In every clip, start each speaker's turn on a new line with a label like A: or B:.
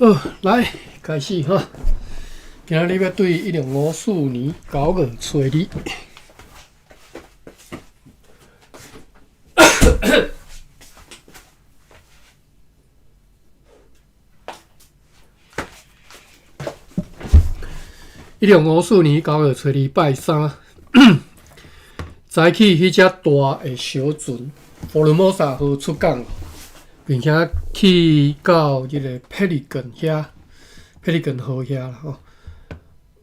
A: 好，來開始哈。今仔日欲對1654年9月初二，1654年9月初二拜三，早起彼隻大的小船福爾摩沙號出港，並且去到這个佩利根遐，佩利根號遐啦吼。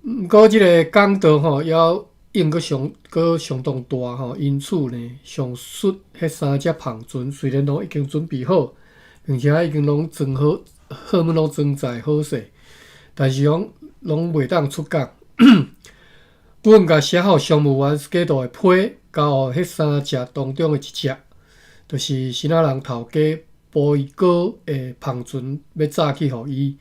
A: 毋過這个港道吼，猶湧閣相閣相當大吼，因此呢，上述彼三隻帆船雖然攏已經準備好，並且已經攏裝好，貨物攏裝載好勢，但是講攏袂當出港。阮共寫予商務員斯基道的批，交予彼三隻當中的一隻，就是新仔人頭家波伊哥的帆船，欲載去予伊，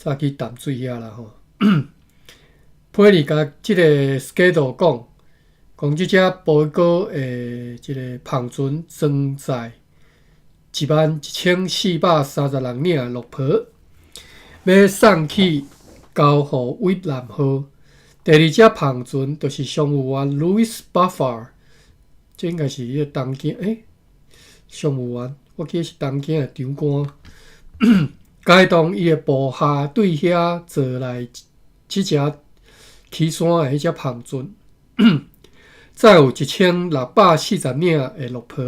A: 載去淡水遐啦吼。批裡共這个斯基道講，講這隻波伊哥的這个帆船裝載11,436領綠袍，欲送去交予越南號。第二隻帆船就是商務員 Louis Buffer，這應該是彼个東京欸，商務員，我記得是東京的長官，偕同伊的部下對遐坐來這隻起山的彼隻帆船，載有1,640領的綠袍，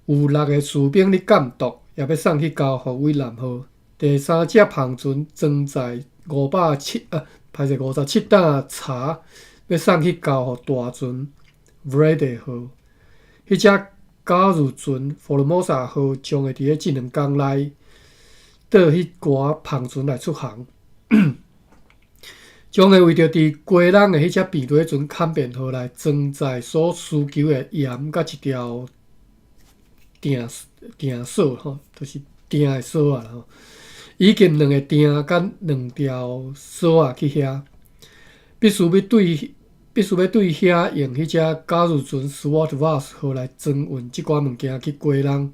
A: 有六个士兵咧監督，也欲送去交予越南號。第三隻帆船裝載507啊，歹勢57擔茶，欲送去交予大船 Vrede 號。彼隻假如船福爾摩沙號將會佇咧這兩工內倒彼寡帆船來出航，將會為著佇基隆的彼隻平底船坎變號來裝載所需求的鹽佮一條碇碇索吼，就是碇的索仔啦吼，以及兩个碇佮兩條索仔去遐，必須欲對遐用彼隻假如船 Swart Vos 號來裝運這寡物件去基隆。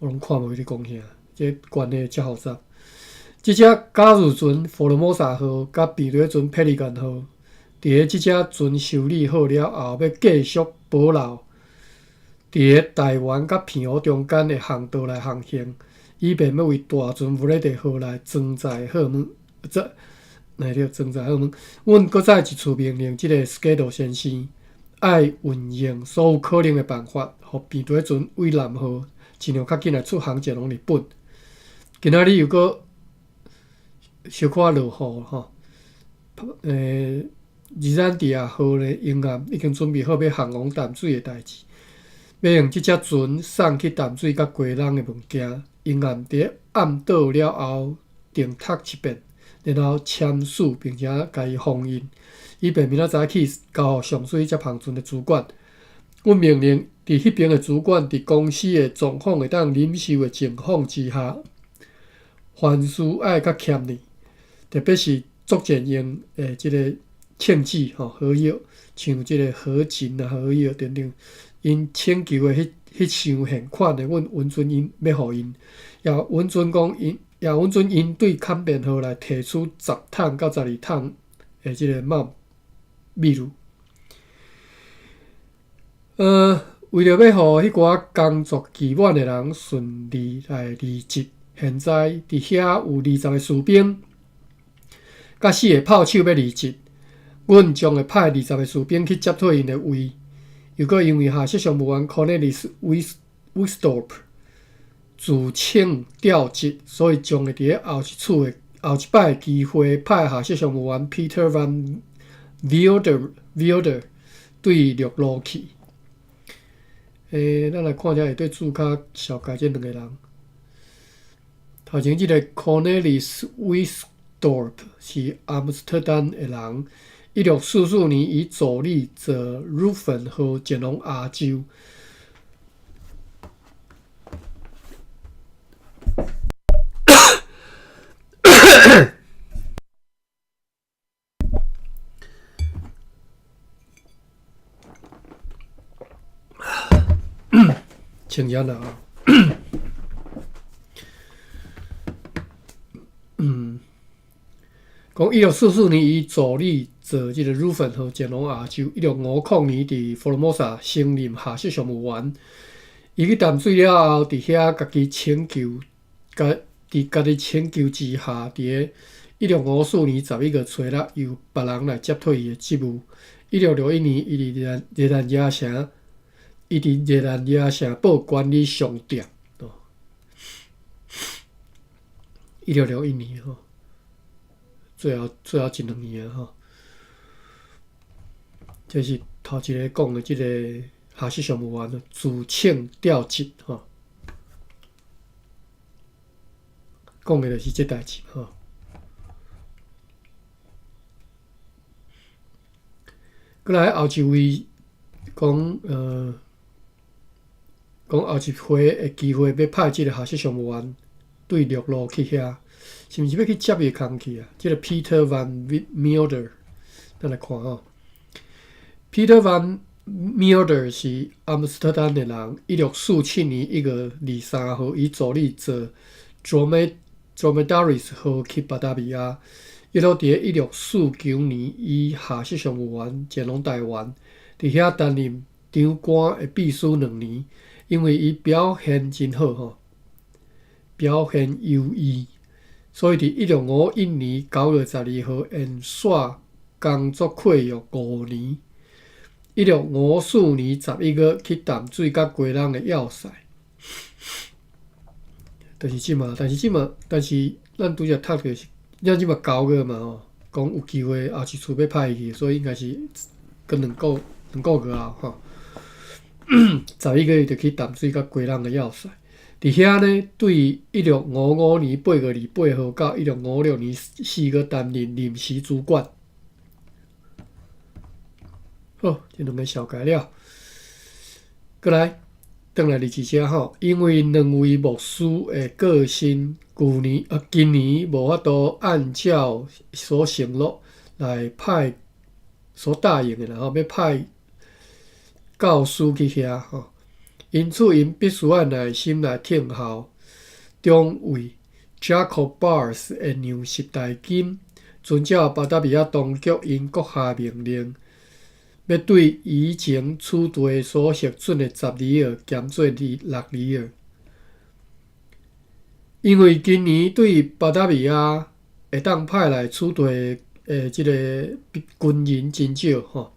A: 我攏看無伊咧講啥，這關係遮複雜。這隻假如船福爾摩沙號佮平底船佩利根號，佇咧這隻船修理好了後，欲繼續保留佇咧台灣佮澎湖中間的航道來航行，以便欲為大船弗雷德號來裝載貨物。這來著裝載貨物。阮閣再一次命令這个斯基道先生，愛運用所有可能的辦法，予平底船越南號盡量較緊來出航前往日本。今仔日又閣小可落雨吼，二咱佇亞號咧，沿岸已經準備好欲航往淡水的代誌，欲用這隻船送去淡水佮基隆的物件，沿岸佇咧暗倒了後，定讀一遍，然後簽署並且共伊封印，以便明仔載去交予上水這帆船的主管。阮命令佇彼爿的主管佇公司的狀況會當忍受的情況之下，凡事愛較儉呢，特別是作戰用的這个銃子吼火藥，像這个火箭啊火藥等等，𪜶請求的彼彼項現款的，阮允准𪜶欲予𪜶，也允准講𪜶，也允准𪜶對坎變號來提取10桶到12桶的這个麥米露。為著欲予彼寡工作期滿的人順利來離職，現在佇遐有20个士兵，佮四个炮手欲離職，阮將會派20个士兵去接替𪜶的位。又閣因為下屬商務員 Cornelis Westdorp 自請調職，所以將會佇咧後一次的後一擺的機會派下屬商務員 Peter van Wilder 對陸路去。咱來看一下下底註腳紹介這兩个人。頭前這个 Cornelis Westdorp 是阿姆斯特丹的人，1644年以助理坐 Ruthven 號前往亞洲。請安啦。講1644年，伊助理做這個 Reuven 號前往亞洲。1650年，佇福爾摩沙升任下屬常務員。伊去淡水了後，佇遐家己請求，家佇家己請求之下，佇個1654年11月初六，由別人來接替伊的職務。1661年，伊佇熱蘭遮城，伊佇熱蘭遮城堡管理商店。哦，一六六一年吼，最後一兩年啊吼，這是頭一个講的這个下屬常務員自請調職吼，講的就是這代誌吼。閣來後一位講，講後一回的機會欲派這个下屬常務員對陸路去遐，是毋是欲去接伊的工去啊？這个 Peter Van Milder，咱來看吼。Peter Van Milder 是阿姆斯特丹的人，1647年1月23號，伊助理坐 Dromedaris 號去巴達維亞。一路佇咧1649年，伊下屬常務員前往台灣，佇遐擔任長官的秘書兩年，因為伊表現真好吼，表現優異，所以佇1651年9月12號延續工作契約五年。1654年11月去淡水佮基隆的要塞，就是這馬，但是這馬，但是咱拄才讀著是。咱這馬9月嘛吼，講有機會後一次欲派伊去，所以應該是閣兩個月後吼。11月伊就去淡水佮基隆的要塞，佇遐呢，對1655年8月28號到1656年4月擔任臨時主管。好，這兩个紹介了，閣來。轉來日誌遮吼，因為兩位牧師的過身，舊年啊，今年無法度按照所承諾來派所答應的啦吼，欲派教師去遐吼，因此𪜶必須愛耐心來等候中尉 Jacob Bars 的糧食代金，遵照巴達維亞當局𪜶閣下命令。欲對以前此地所核准的十里爾減做6里爾，因為今年對巴達維亞會當派來此地的這个軍人真少吼，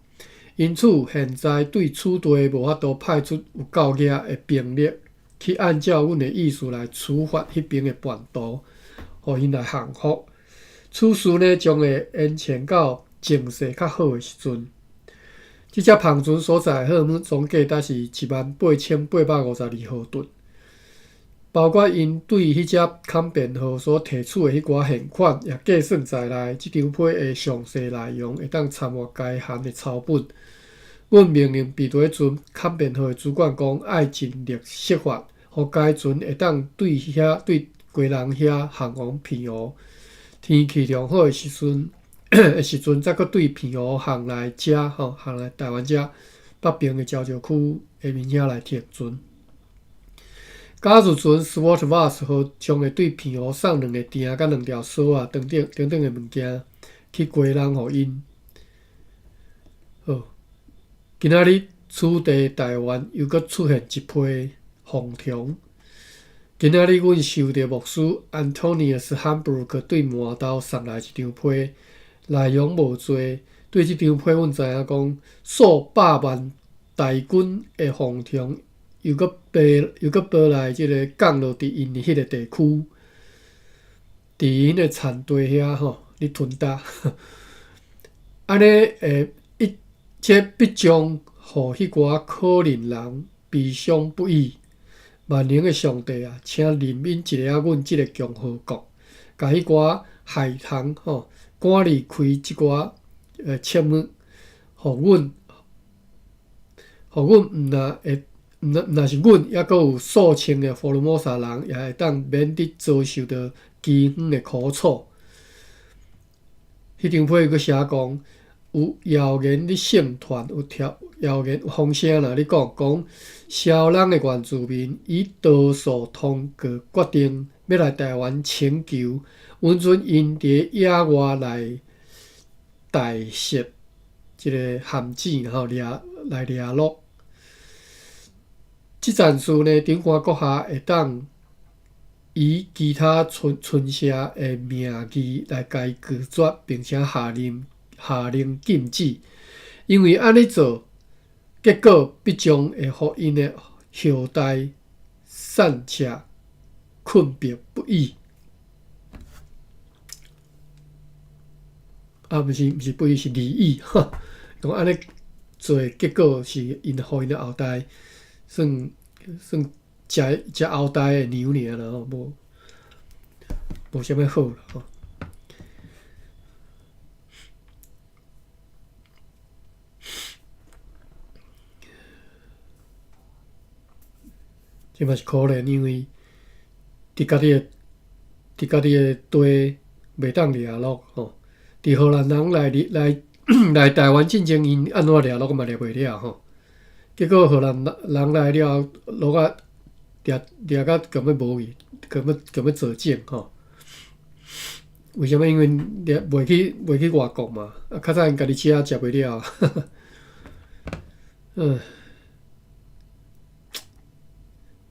A: 因此現在對此地無法度派出有夠額的兵力去按照阮的意思來處罰彼邊的叛徒，予𪜶來降服。此事呢，將會延遲到情勢較好的時陣。這隻帆船所載貨物總價值是18,852荷頓，包括𪜶對彼隻坎變號所提取的彼寡現款，也計算在內。這張批的詳細內容會當參閱該函的抄本。阮命令彼得船坎變號的主管講，愛盡力設法，予該船會當對遐對基隆遐航往澎湖。天氣良好的時陣。的時陣，才閣對澎湖航來遮吼，航來台灣遮北爿的礁石區下面遐來停船。假如船 Swart Vos 號將會對澎湖送兩个錠佮兩條索仔等等等等的物件去基隆予𪜶。好，今仔日此地台灣又閣出現一批蝗蟲。今仔日阮收著牧師 Antonius Hambroek 對麻豆送來一張批。內容無濟，對這張批，阮知影講數百萬大軍的蝗蟲又閣飛，又閣飛來這个降落佇𪜶的彼个地區，佇𪜶的產地遐吼，咧吞焦。按呢會一這必將予彼寡可憐人悲傷不已。萬能的上帝啊，請憐憫一下阮這个共和國，共彼寡害蟲吼。趕離開這寡切物，予阮，予阮毋若會，毋若是阮，抑閣有數千个福爾摩沙人，也會當免得遭受著飢荒的苦楚。彼張批閣寫講，有謠言咧盛傳，有條謠言有風聲啦，咧講講蕭朗的原住民以多數通過決定。欲來台灣請求允准𪜶佇野外來搭設這个陷阱吼，掠來掠鱸。這層事呢，長官閣下會當以其他村村社的名義來共伊拒絕，並且下令禁止，因為按呢做，結果必將會予𪜶的後代散赤困迫不已。啊，毋是毋是不已，是離異。講按呢做，結果是𪜶予𪜶的後代算算食食後代的糧爾啦吼，無無啥物好啦吼。這嘛是可憐，因為佇家己的佇家己的地袂當掠鱸吼。佇荷蘭人來來來台灣進前，𪜶按怎掠鱸嘛掠袂了吼。結果荷蘭人來了，鱸仔掠掠甲強欲無去，強欲強欲絕種吼。為啥物？因為掠袂去外國嘛，啊，較早𪜶家己食食袂了。嗯，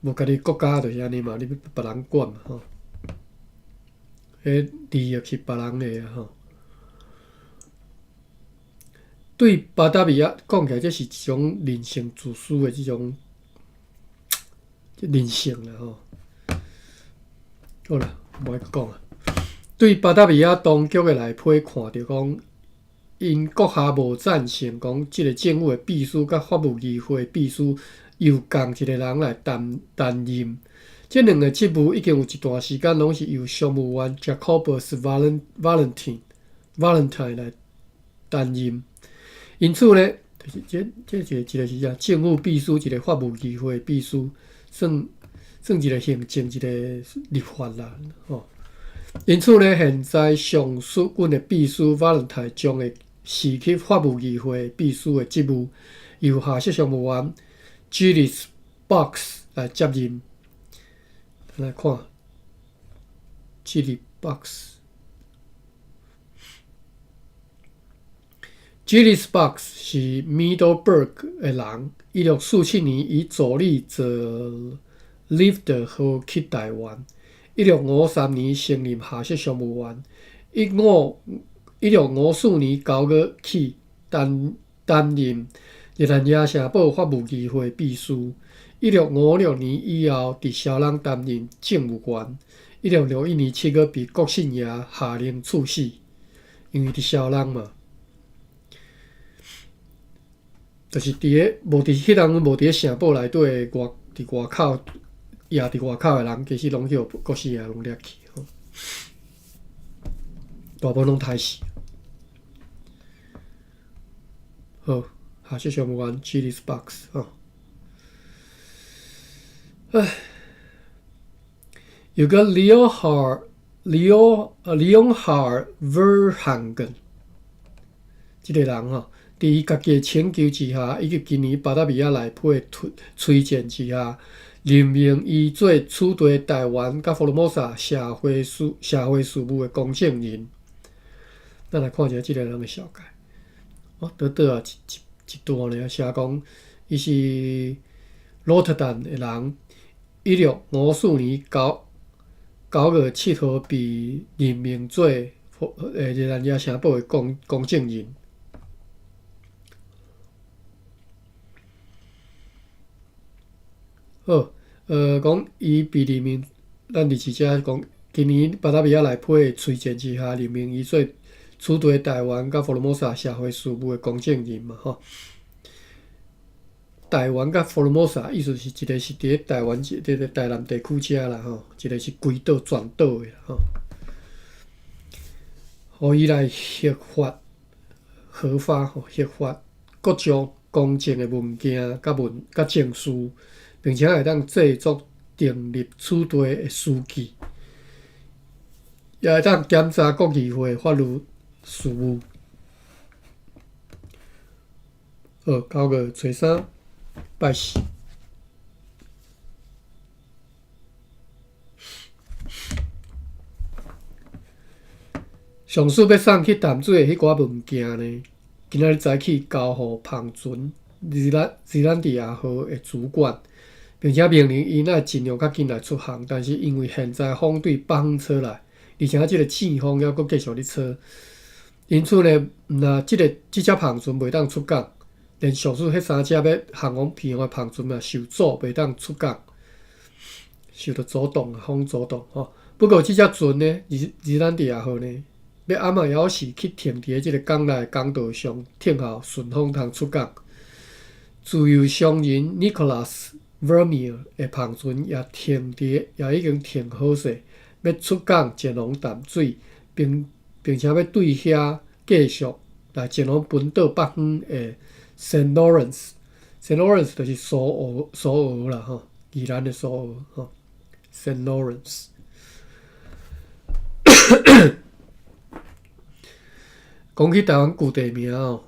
A: 無家己國家就是按呢嘛，你欲別人管嘛吼。彼利益是別人的啊吼。對巴達維亞講起來，這是一種人性自私的這種人性啦吼。好啦，無愛閣講啊。對巴達維亞當局的內批看著講，𪜶閣下無贊成講，這个政府的秘書佮法務議會秘書由仝一个人來擔擔任。這兩个職務已經有一段時間攏是由商務員 Jacobus Valentine Valentine 來擔任。因此呢，就是這這一個一個是啥？政府秘書，一个法務議會秘書，算算一个行政，一个立法啦，吼。因此呢，現在上述阮的秘書 Valentine 將會辭去法務議會秘書的職務，由下設商務員 Gilles Box 來接任。來看 Gilles Box。Gilles Box 是 Middelburg 的人，1647年，伊助理坐 Liefde 號去台灣。1653年升任下設商務員。1654年9月起擔擔任熱那亞城堡法務議會秘書。1656年以後，佇蕭朗擔任政務官。1661年7月被國姓爺下令處死，因為佇蕭朗嘛。就是佇个無佇彼當陣無佇咧城堡內底外佇外口，掖佇外口的人，其實攏去予國姓爺攏掠去吼，大部分攏刣死。好，下設商務員 Gilles Box 吼。唉，有個 Leonhard Leo Leonhard Verhagen 這个人吼。佇伊家己的請求之下，以及今年巴達維亞內批推推薦之下，任命伊做此地台灣佮福爾摩沙社會事社會事務的公證人。咱來看一下這个人的紹介。哦，短短啊，一一一段爾，寫講伊是鹿特丹的人，1654年9月7號被任命做熱那亞城堡的公公證人。好，講伊被任命，咱佇這講，今年巴達維亞內批的推薦之下，任命伊做此地台灣佮福爾摩沙社會事務的公證人嘛，吼。台灣佮福爾摩沙，意思是一个是佇咧台灣這個台南地區遮啦，吼，一个是規島全島的吼。予伊來核發核發吼，核發各種公證的文件佮文佮證書。並且會當製作訂立此地的書記，也會當檢查國議會法律事務。好，9月初三，拜四。上司欲送去淡水的彼寡物件呢，今仔日早起交予帆船日蘭地亞號的主管，並且命令𪜶愛盡量較緊來出航。但是因為現在風對北方吹來，而且這个季風猶閣繼續咧吹，因此呢，毋若這个這隻帆船袂當出港，連上述彼三隻欲航往平的帆船嘛受阻袂當出港，受著阻擋，風阻擋吼。不過這隻船呢，日蘭地亞號呢，欲暗仔猶是去停佇這个港內港道上，等候順風通出港。自由商人 Nicholas Vermeer 的帆船也停佇，也已經停好勢，欲出港前往淡水，並且欲對遐繼續來前往本島北方的 Saint Lawrence。Saint Lawrence 就是蘇澳啦吼，宜蘭的蘇澳吼，Saint Lawrence。講起台灣舊地名哦，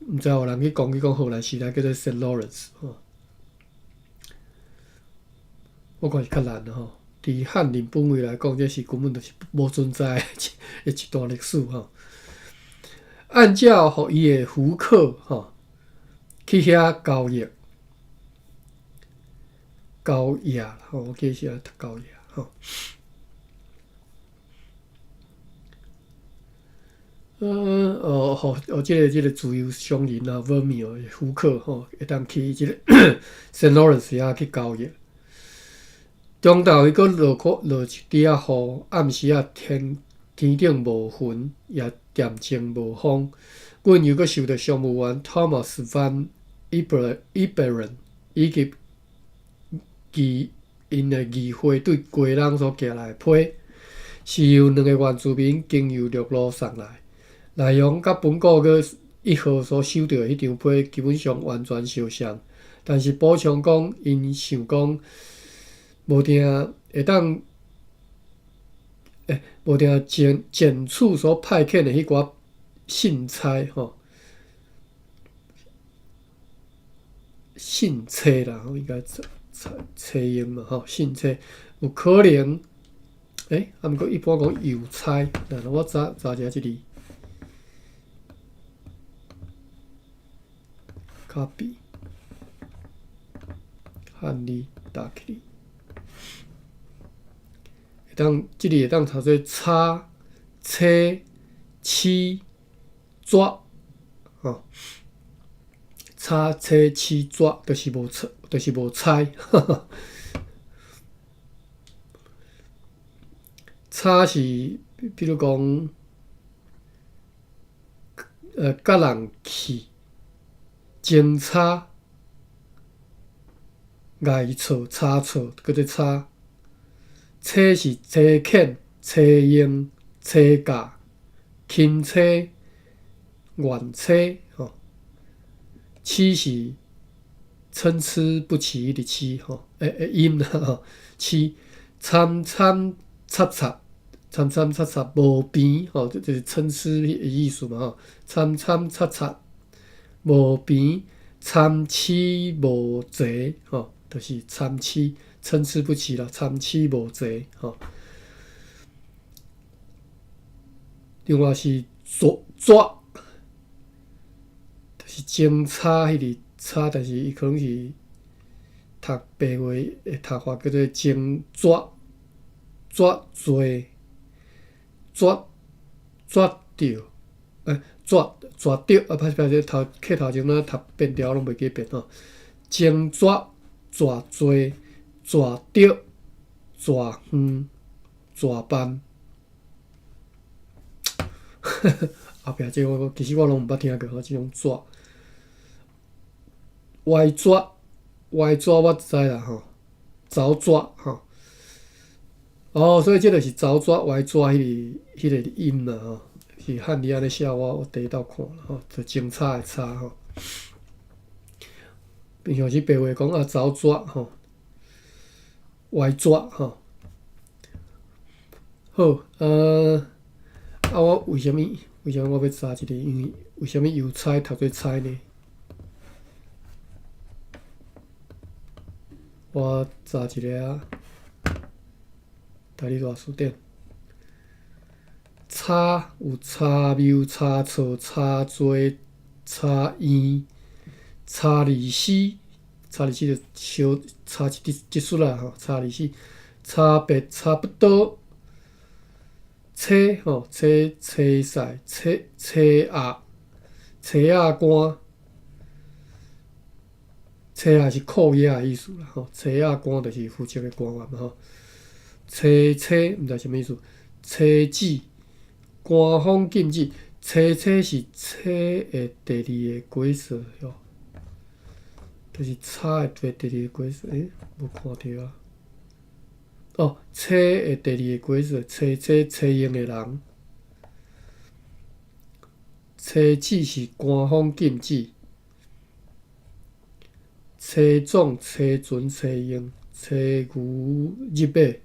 A: 毋知有人去講去講荷蘭時代叫做 Saint Lawrence 吼，我看是較難吼。佇漢人本位來講，這是根本就是無存在的一段歷史吼。按照予伊的胡客吼去遐交易，交易吼，我記是讀交易吼。哦，予哦，這个自由商人啊，Vermeer 胡克吼，會當去這个 Saint Lawrence 遐去交易。中晝伊閣落一滴仔雨，暗時仔天頂無雲，也恬靜無風。阮又閣收著商務員 Thomas Van Iberen 以及𪜶的議會對基隆所寄來的批，是由兩個原住民經由陸路送來。內容佮本個月1號所收著的彼張批基本上完全相像，但是補充講，𪜶想講無定會當，無定檢處所派遣的彼寡信差吼，信差啦，應該差音嘛吼，信差有可能，啊，毋過一般講郵差，那我查查一下這裡。copy 漢字打起來，會當這裡會當讀做差、車、痴、紙，吼，差、車、痴、紙，就是無差，就是無差。差是，比如講，佮人去。前差、礙錯、差錯，叫做差。差是差遣、差用、差價、钦差、原差，吼。痴是參差不齊的痴，吼，音啦，吼。痴參參雜雜，參參雜雜無邊，吼，這就是參差的意思嘛，吼。參參雜雜。無邊，參差無齊，吼，就是參差參差不齊啦，參差無齊，吼。另外是紙，就是前差彼个差，但是伊可能是讀白話的讀法叫做前紙，紙濟，紙紙著。紙紙著啊！歹勢歹勢，頭課頭前咱讀變調攏袂記變吼。前紙蛇濟蛇著蛇遠蛇班。後壁這個我其實我攏毋捌聽過吼，這種紙歪紙歪紙我知啦吼，走紙吼。哦，所以這就是走紙歪紙彼个音啦吼。是漢字按呢寫，我第一道看吼，就前差的差吼。平常時白話講啊，走紙吼，歪紙吼。好，啊，我為啥物？為啥物我欲查一个？因為為啥物郵差讀做差呢？我查一个啊，台語大辭典，差。差有差謬、差錯、差濟、差院、查理斯、查理斯就小差一啲一絲啦吼，查理斯、差別差不多，車吼車車賽車車鴨車仔官，車仔是扣押的意思啦吼，車仔官就是負責的官員吼。車車毋知啥物意思，車子官方禁止，車車是車的第二个鬼數哟，就是差的第二個鬼數，欸，無看著啊。哦，車的第二个鬼數，車車車用的人，車子是官方禁止，車總、車船、車用、車牛入馬。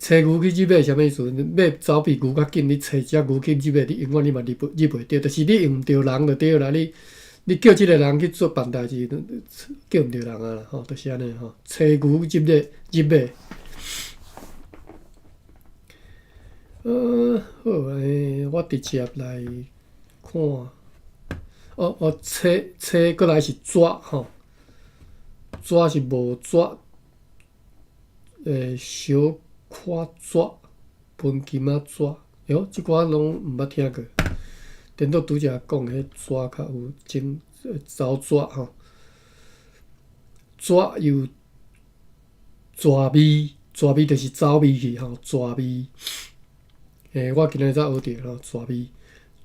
A: 揣牛去入馬啥物意思？馬走比牛較緊，你揣隻牛去入馬，你永遠你嘛入入袂著，就是你用毋著人就對啦。你叫這个人去做辦代誌，叫毋著人啊啦吼，就是按呢吼。揣牛入馬入馬。好，欸，我直接來看。哦哦，車車閣來是紙吼，紙是無紙，欸，小可紙，分金仔紙，喲，這寡攏毋捌聽過。顛倒拄才講彼紙較有種走紙吼，紙又蛇味，蛇味就是走味去吼，蛇味。欸，我今日才學著吼，蛇味。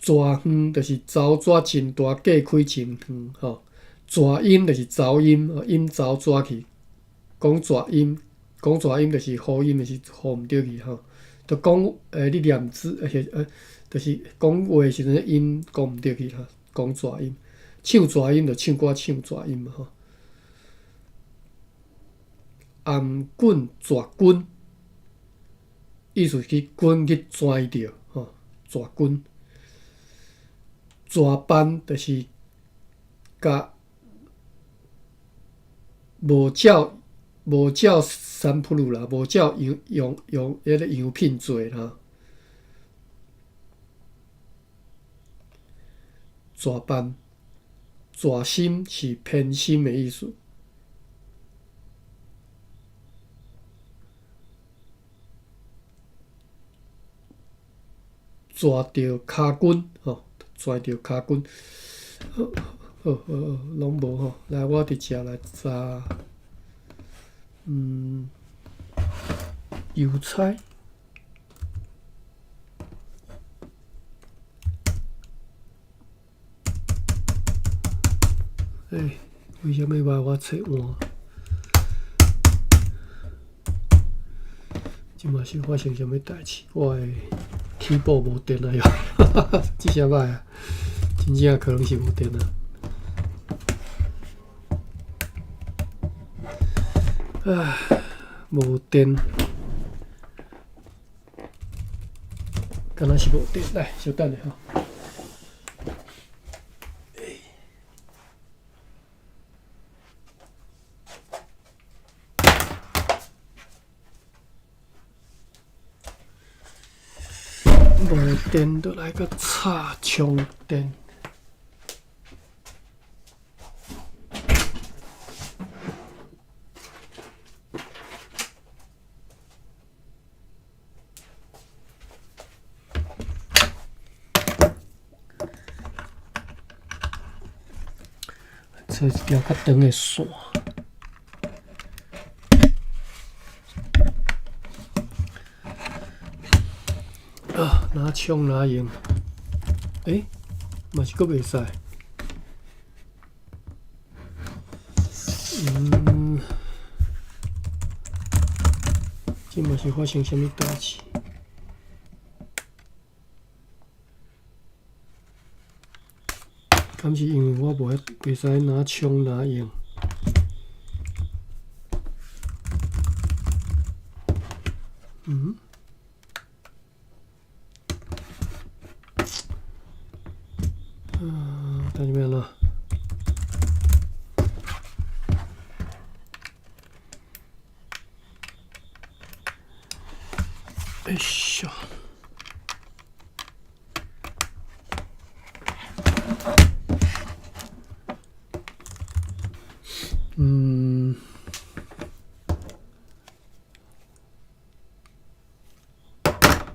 A: 蛇遠就是走紙真大，隔開真遠吼。蛇音就是噪音，音走紙去，講蛇音。講蛇音就是呼音，就是呼毋著去吼。就講欸，你念字，欸，就是講話的時陣，音講毋著去吼。講蛇音，唱蛇音就唱歌唱蛇音嘛吼。頷頸蛇根，意思去根去拽著吼，蛇根。蛇班就是共無照無照三普魯啦，無照樣樣樣彼个樣品做啦。蛇班，蛇心是偏心的意思。蛇著跤筋吼，拽著跤筋，好，好，好，攏無吼。來，我佇遮來查。郵差。欸，為啥物愛我切換？這嘛是發生啥物代誌？我的 keyboard 無電啊！喲，這下歹啊，真正可能是無電啊。唉，無電，敢若是無電。來，稍等下吼。無電就來閣插充電。找一條較長的線。啊，哪充哪用？欸，嘛是閣袂使。這嘛是發生啥物代誌？敢是因為我無袂使哪充哪用？嗯？啊，等下欲按怎？哎唷！嗯，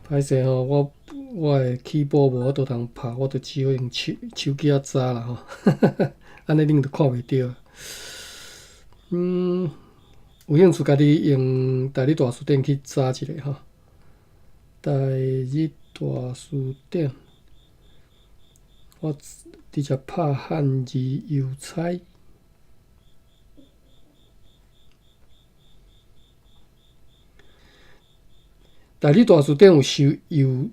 A: 歹勢吼，我的 keyboard 無法度通拍，我就只好用手機仔查啦吼，按呢恁就看袂著。有興趣家己用台語大辭典去查一下吼。台語大辭典，我直接拍漢字郵差。台語大辭典有收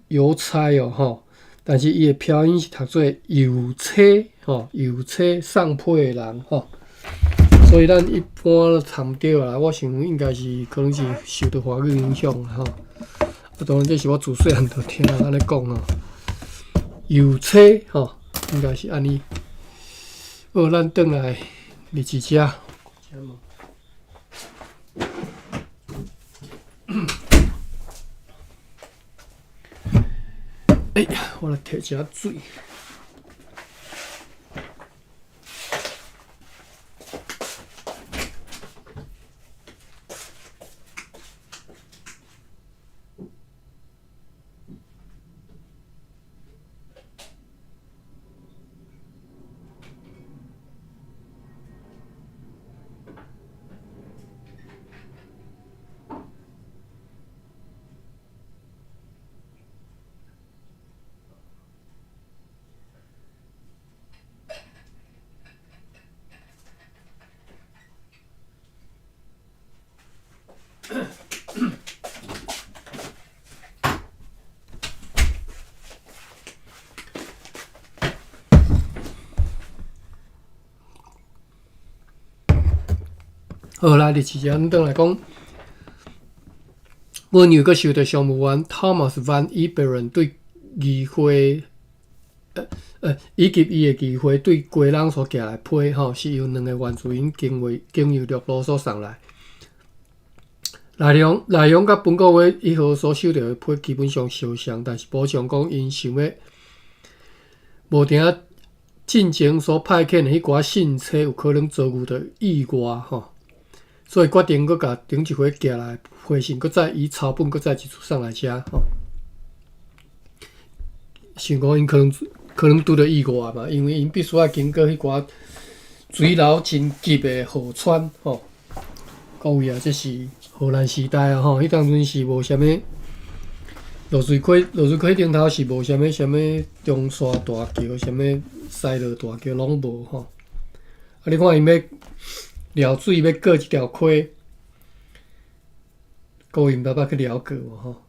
A: 郵差哦吼，但是伊的拼音是讀做郵差吼，郵差送批的人吼，所以咱一般讀毋著啦。我想應該是可能是受著華語影響吼。啊，當然這是我自細漢就聽人按呢講吼，郵差吼，應該是按呢。好，咱轉來日誌遮。欸，我來提一下水。好啦，日誌咱轉來講，阮又閣收著商務員 Thomas Van Iberen 對議會，以及伊的議會對基隆所寄來批吼，是由兩個原住民經由陸路所送來。內容內容佮本個月一號所收著的批基本上相像，但是補充講，𪜶想欲無定仔進前所派遣的彼寡信差有可能遭遇著意外吼，所以決定閣共頂一回寄來回信，閣再以抄本閣再一次送來遮吼。想講𪜶可能拄著意外嘛，因為𪜶必須愛經過彼寡水流真急的河川吼。各位啊，這是荷蘭時代啊吼，彼當陣是無啥物濁水溪頂頭是無啥物啥物中山大橋，啥物西螺大橋攏無吼。啊，你看𪜶欲撩水欲過這條溪，各位毋知捌去撩過無吼？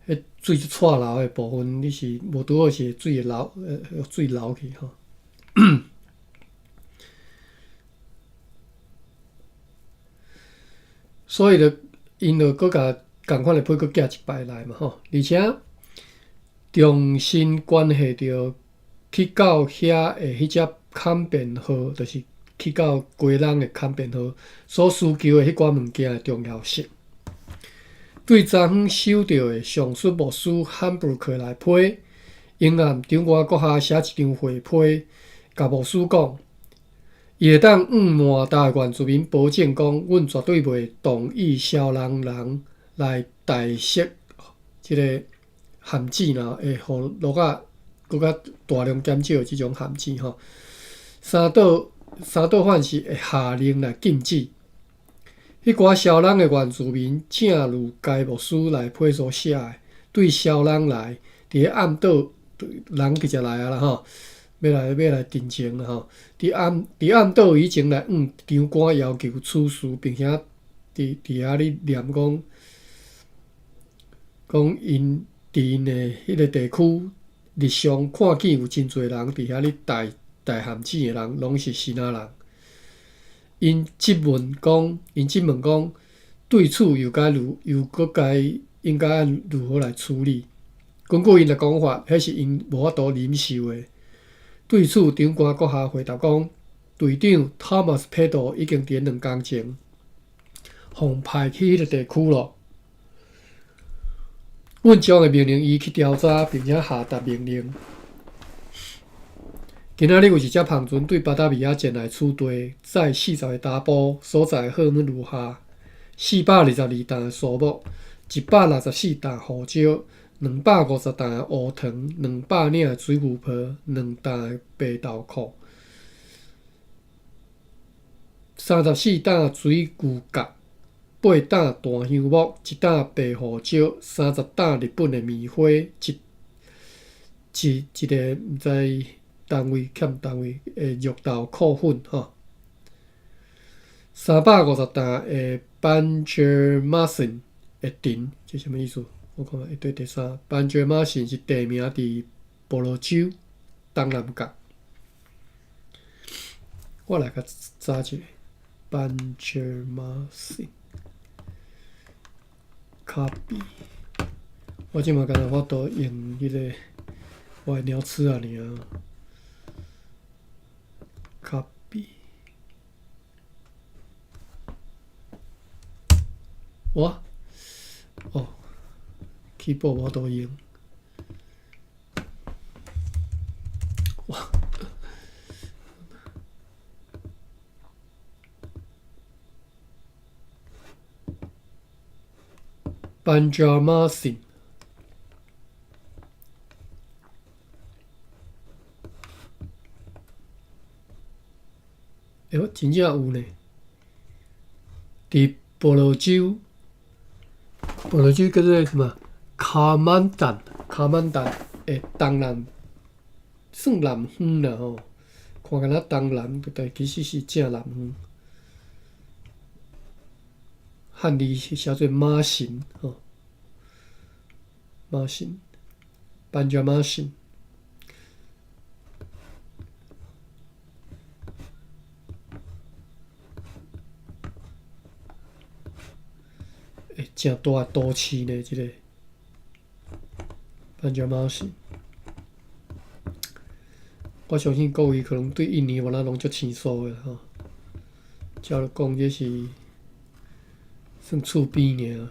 A: 彼水足掣流的部分，你是無拄好是水會流，水流去吼。所以就𪜶就閣共仝款的批閣寄一擺來嘛吼，而且重新關係著去到遐的彼隻坎變號，就是去到基隆的坎變號所需求的彼寡物件的重要性。對昨昏收著的上述牧師漢布克來批，英暗長官閣下寫一張回批，共牧師講。伊會當向滿島的原住民保證講，阮絕對袂同意蕭人人來代釋這个陷阱啦，會予落仔閣較大量減少的這種陷阱吼。三島藩是會下令來禁止。彼寡蕭人的原住民，正如該牧師內批所寫的，對蕭人來，佇咧暗島人直接來啊啦吼。欲來陳情啦吼！佇暗島以前來向長官要求此事，並且佇遐咧念講，講𪜶佇𪜶的彼个地區日常看見有真濟人佇遐咧擲陷阱的人，攏是支那人。𪜶質問講，對此又閣該應該按如何來處理？根據𪜶的講法，彼是𪜶無法度忍受的。對此，長官閣下回答講，隊長 Thomas Pedro 已經佇兩工前，奉派去彼个地區囉。阮將會命令伊去調查，並且下達命令。今仔日有一隻帆船對巴達維亞前來此地，載40個查埔，所載的貨物如下：422擔的蘇木，164擔胡椒，250擔的烏糖，200領的水牛皮，2擔的白豆蔻，34擔水牛角，8擔檀香木，1擔白胡椒，30擔日本的棉花，一個毋知單位欠單位的肉豆蔻粉吼，350擔的班哲馬遜的藤，這啥物意思？我看下對第三，班哲馬遜是地名，佇婆羅洲東南角。我來共查一下，班哲馬遜 copy。我這馬敢若法度用彼個我的鳥鼠仔爾。copy。我哦，keyboard 無法度用。哇！Banjarmasin。欸，我真正有呢，佇婆羅洲，婆羅洲叫做什麼？卡曼丹，卡曼丹的東南，算南方啦吼，看敢若東南，但其實是正南方。漢字寫做馬神吼，馬神，Banjarmasin。欸，誠大的都市呢，這个 Banjarmasin。我相信各位可能對印尼無咱攏足生疏的吼。照咧講，這是算厝邊爾。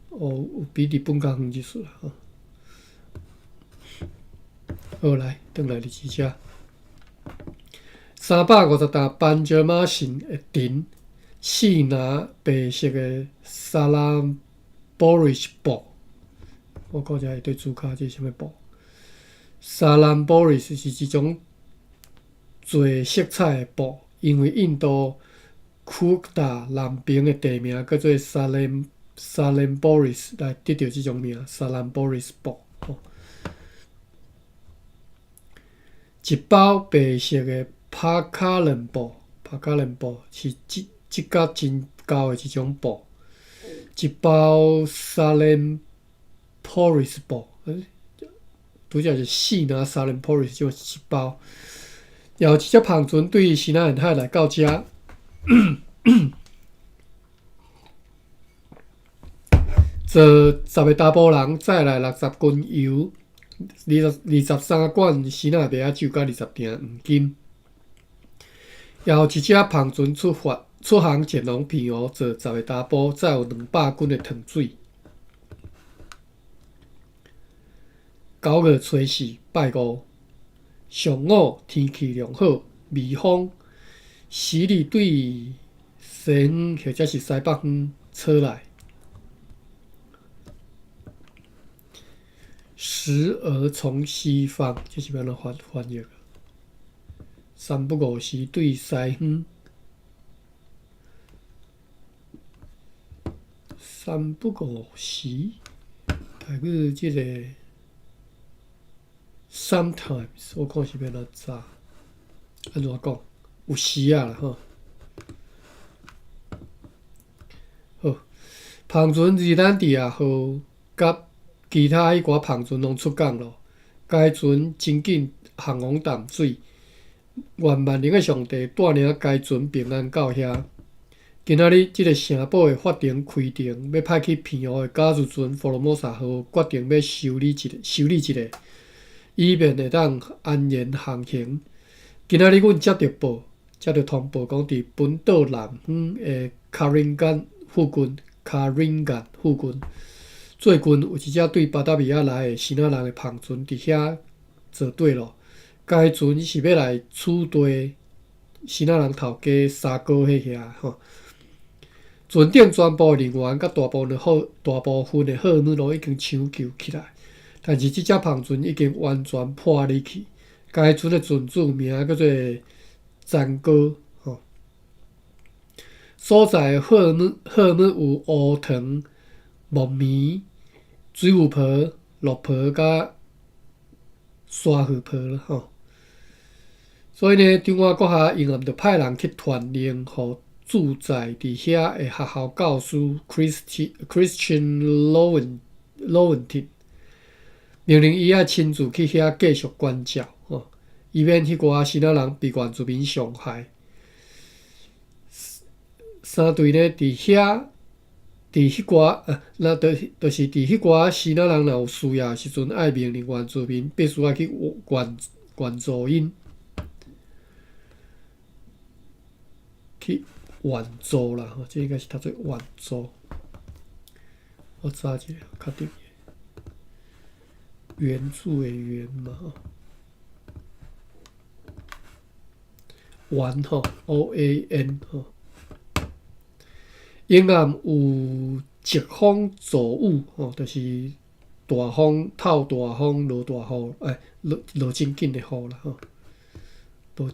A: 哦，有比日本較遠一絲啦吼。好，來，轉來日子遮。350擔班哲馬遜的藤，四籃白色的沙拉波瑞斯布，我看一下對主卡這是啥物布？沙蘭波瑞斯是一種做色彩的布，因為印度庫達南邊的地名叫做沙蘭沙蘭波瑞斯來得到這種名，沙蘭波瑞斯布。一包白色的帕卡倫布，帕卡倫布是質質感真厚的一種布。一包沙蘭波瑞斯布，拄才是四籃沙蘭波瑞斯，就是一包。有一隻帆船對西南沿海來到遮，坐10個查埔人，載來60斤油，23罐西納麥仔酒，佮20鋛黃金。也有一隻帆船出發出航前往澎湖，坐10個查埔，載有200斤的糖水。9月初4，拜五，上午天氣良好，微風，時日對西方或者是西北方吹來，時而從西方，這是欲按怎翻譯？三不五時對西方，三不五時，台語這个 sometimes 我看是欲按怎查，按怎講？有時仔啦吼。好，帆船熱蘭地亞號佮其他彼寡帆船攏出港咯。該船真緊航往淡水。願萬能的上帝帶領該船平安到遐。今仔日，這个城堡的法庭開庭，欲派去澎湖的假日船福羅摩薩號決定欲修理一下，以免會當安然航行。今仔日阮接著報，才著通報講，佇本島南方的卡林干附近，卡林干附近，最近有一隻對巴達維亞來的支那人的帆船佇遐坐綴咯。該船是欲來取代支那人頭家沙哥彼遐吼。船頂全部人員佮大部分號大部分的貨物攏已經搶救起來，但是這隻帆船已經完全破離去。該船的船主名叫做詹哥吼。所載的貨物有烏糖、木棉、水牛皮、鹿皮佮沙魚皮啦吼。所以呢，中華閣下永暗就派人去傳令，予駐在佇遐的學校教師 Christian Lowentin，命令伊愛親自去遐繼續關照，吼，以免彼寡支那人被原住民傷害。三隊呢，佇遐，佇彼寡，那就是佇彼寡支那人若有需要的時陣，愛命令原住民必須愛去援助𪜶。去援助啦，吼，這應該是讀做援助。我查一下，確定。援助的援嘛，吼。援吼，O A N 吼。永暗有疾風驟雨，吼，就是大風、透大風、落大雨，欸，落落真緊的雨啦，吼。落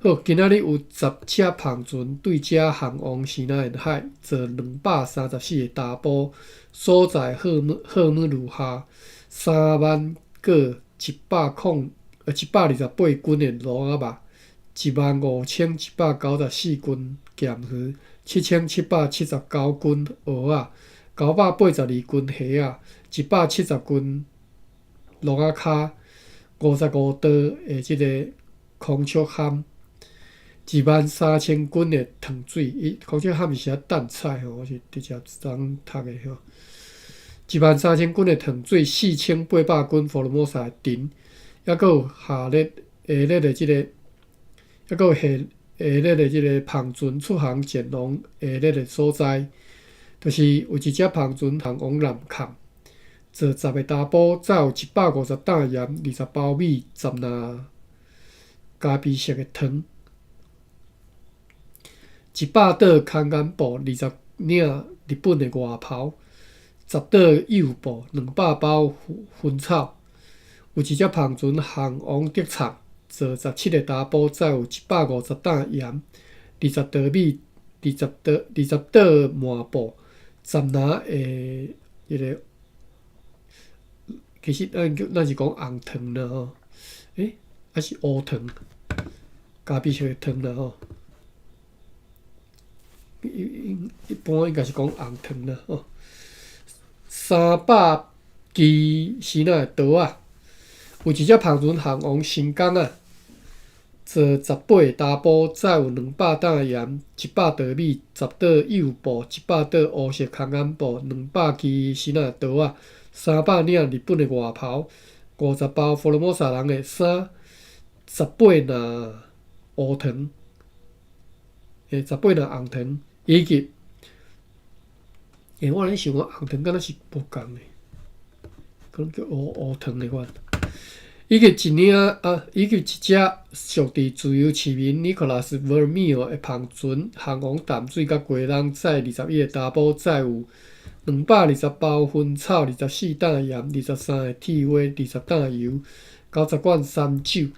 A: 好，今仔日有十隻帆船對遮航往西南沿海，坐234个查埔，所載貨物如下：三萬閣128斤的鱸仔肉，15,194斤鹹魚，7,779斤蚵仔，982斤蝦仔，170斤鱸仔跤，55桌的這个空竹蚶。23,000斤的糖水，伊空竹蚶是寫淡菜吼，我是直接昨昏讀的吼。13,000斤的糖水，4,800斤福爾摩沙的陳，抑閣有下熱下熱的這个，抑閣有下下熱的這个帆船出航前往下熱的所在，就是有一隻帆船航往南崁，坐十个查埔，載有150擔鹽、20包米、十籃咖啡色的糖。100桌空間布，20領日本的外袍，10桌幼布，200包薰草。有一隻帆船航往德藏，坐17个查埔，載有150擔鹽、20桌米、20桌麻布、10籃的彼个，其實咱是講紅糖啦吼，欸，抑是烏糖，咖啡色的糖啦吼。一般應該是講紅糖啦吼。300支支那的刀仔，有一隻帆船航往新港仔，坐18个查埔，載有200擔鹽、100袋米、10桌幼布、100桌烏色空眼布、200支支那的刀仔、300領日本的外袍、50包福爾摩沙人的衫、18籃烏糖，欸，18籃紅糖，以及，欸，我咧想講紅糖敢若是無仝的，可能叫烏烏糖的款。以及一領啊，以及一隻屬佇自由市民尼可拉斯·維爾米爾的帆船，航往淡水佮基隆，載21个查埔，載有220包薰草、24擔鹽、23个鐵花、20擔油、90罐三酒。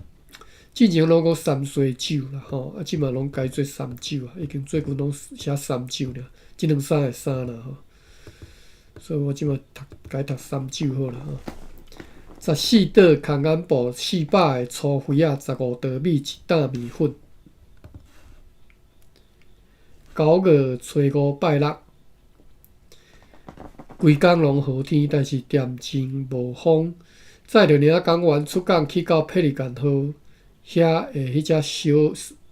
A: 進前攏講三歲酒啦，吼，啊，這馬攏改做三酒啊，已經最近攏寫三酒爾，這兩三个三啦吼。所以我這馬讀改讀三酒好啦吼。14桌空眼布，400个粗灰仔，15袋米，1擔麵粉。9月初5拜六，規工攏好天，但是恬靜無風。載著領港員出港去到佩利干號遐的彼隻小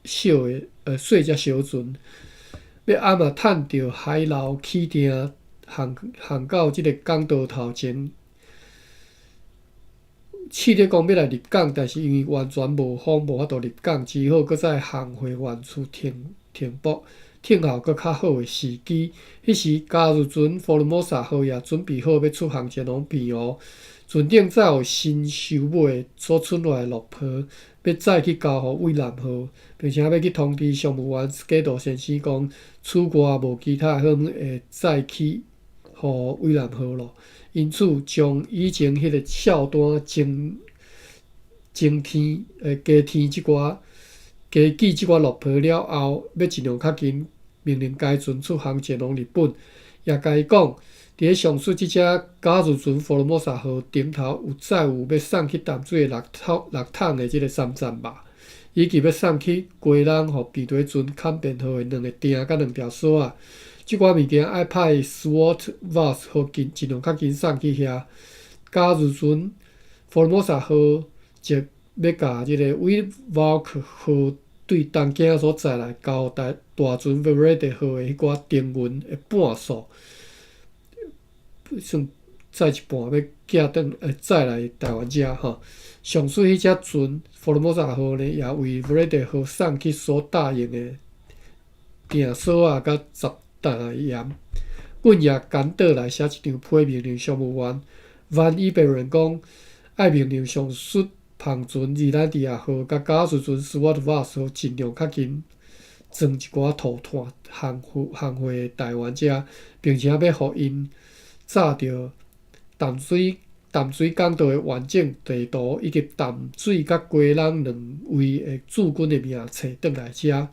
A: 小的細隻小船，欲暗仔趁著海流起定，航航到這个港道頭前。試著講欲來入港，但是因為完全無風，無法度入港，只好閣再航回原處停停泊，等候閣較好的時機。彼時，嘉義船福爾摩沙號也準備好欲出航前往澎湖，船頂載有新收買所剩落來的綠袍，欲載去交予蔚南號，並且欲去通知商務員斯基道先生講，此外無其他的貨物會載去予蔚南號囉。因此，將以前彼个數單增增添加添這寡加寄這寡綠袍了後，欲盡量較緊命令該船出航前往日本。也共伊講，佇咧上述這隻嘉義船福爾摩沙號頂頭有載有欲送去淡水的六桶六桶的這个三層肉，以及欲送去基隆予平地船坎邊號的兩个釘佮兩條索仔。這寡物件愛派 Swart Vos 號緊盡量較緊送去遐。嘉義船福爾摩沙號則欲共這个 Wewak 號對東京所載來交予大大船 Verde 號的彼寡丁銀的半數，算載一半欲寄轉載來台灣遮吼。上述彼隻船福爾摩沙號呢，也為 Verde 號送去所答應的訂索仔佮10擔的鹽。阮也趕倒來寫一張批命令商務員萬伊別人講，愛命令上述帆船熱蘭地亞號佮嘉義船斯瓦特瓦斯號盡量較緊裝一寡塗炭航航回台灣遮，並且欲予𪜶紮著淡水淡水港道的完整地圖，以及淡水佮基隆兩位的駐軍的名冊轉來遮。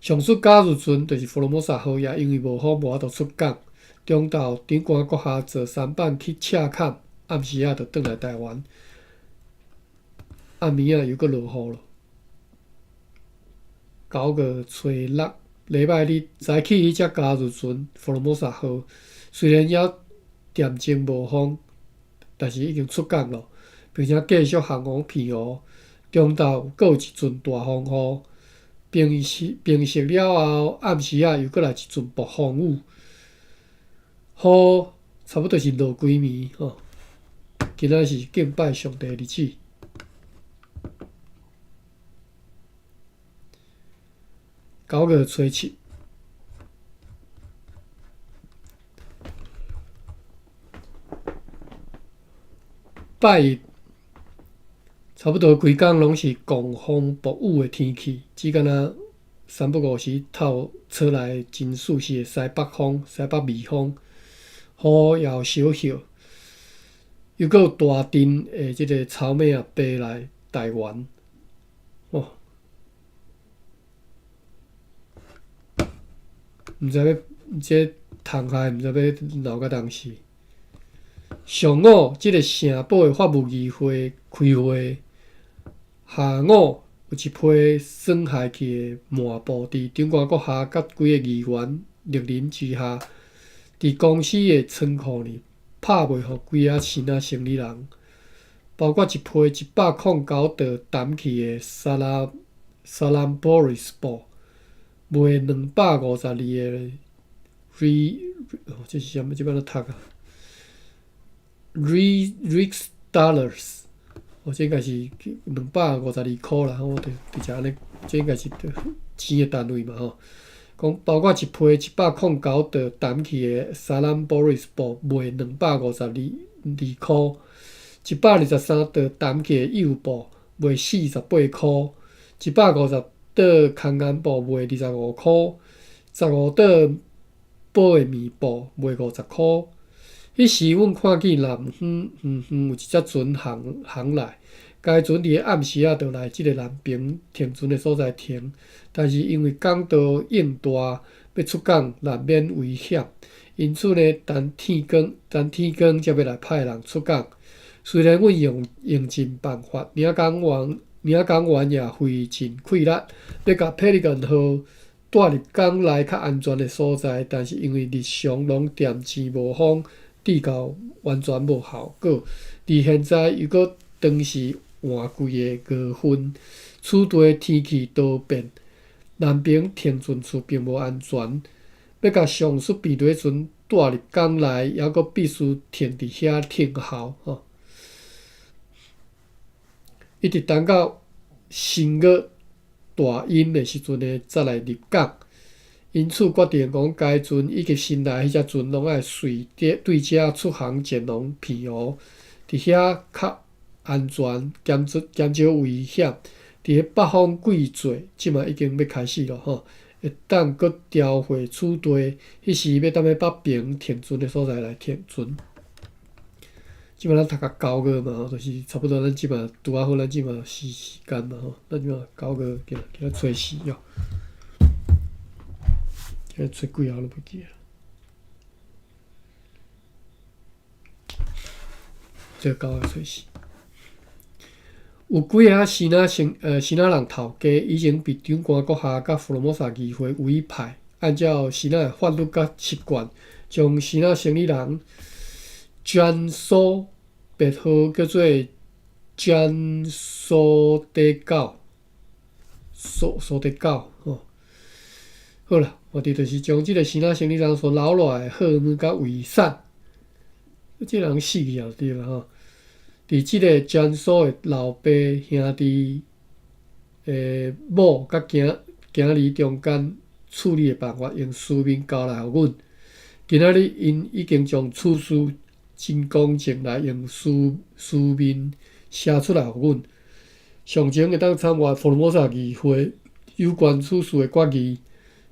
A: 上述嘉義船就是福爾摩沙號，也因為無風無法度出港，中晝長官閣下坐舢舨去赤崁，暗時仔就轉來台灣。暗暝仔又閣落雨囉。9月初6，禮拜日早起，彼隻嘉義船福爾摩沙號雖然猶恬靜無風，但是已經出港囉，並且繼續航往澎湖。中晝閣有一陣大風雨。平息平息了後，暗時仔又閣來一陣暴風雨，雨差不多是落規暝吼。今仔是敬拜上帝的日子。9月初7，拜一。差不多規工攏是狂風暴雨的天氣，只敢若三不五時透出來真舒適的西北風、西北微風，雨也有小歇，又閣有大陣的這个草蜢仔飛來台灣，哦，毋知欲這虫害毋知欲鬧到當時。上午，這个城堡的法務議會開會；下午，有一批損害去的麻布，佇長官閣下佮幾個議員蒞臨之下，佇公司的倉庫裡拍賣予幾仔新仔生理人，包括一批109桌澹去的薩拉薩蘭波瑞斯布，賣252个瑞，哦，這是啥物？這欲按怎讀啊？Rix dollars，哦，這應該是252箍啦，我就直接按呢，這應該是錢的單位嘛吼。講包括一批109桌澹去的薩蘭波瑞斯布賣252箍，123桌澹去的幼布賣48箍，150桌空岩布賣25箍，15桌薄的棉布賣50箍。彼時，阮看見南方遠遠有一隻船航航來，該船佇咧暗時仔就來這个南平停船的所在停，但是因為港道湧大，欲出港難免危險，因此呢，等天光，等天光才欲來派人出港。雖然阮用用盡辦法，領港員領港員也費盡氣力，欲共佩里根號帶入港內較安全的所在，但是因為日常攏恬靜無風。至到完全無效果。而現在又閣當是換季的月份，此地天氣多變，南平停船處並無安全。欲共上述平地船帶入港內，猶閣必須停佇遐等候。吼。一直等到新月大阴的時陣呢，才來入港。因此決定講，該船以及新來彼隻船攏愛隨對遮出航前往澎湖，佇遐較安全，減少減少危險。佇咧北方季節，這馬已經欲開始囉吼，會當閣調回此地，彼時欲踮咧北平停船的所在來停船。這馬咱讀到九月嘛吼，就是差不多咱這馬拄仔好，咱這馬時時間嘛吼，咱這馬九月今今仔初四哦，今仔初幾仔我攏袂記啊。這個九月初四。有幾个支那生支那人頭家已經被長官閣下佮福羅摩薩議會委派，按照支那的法律佮習慣，將支那生理人捐蘇別號叫做捐蘇底狗，蘇蘇底狗吼。好啦，我佇就是將這个支那生理人所留落來的貨物佮遺產，這個人死去就對啦吼。佇這个詹蘇的老爸兄弟的某佮囝囝兒中間處理的辦法，用書面交來予阮。今仔日𪜶已經將此事真公正來用書書面寫出來予阮。上前會當參閱福爾摩沙議會有關此事的決議。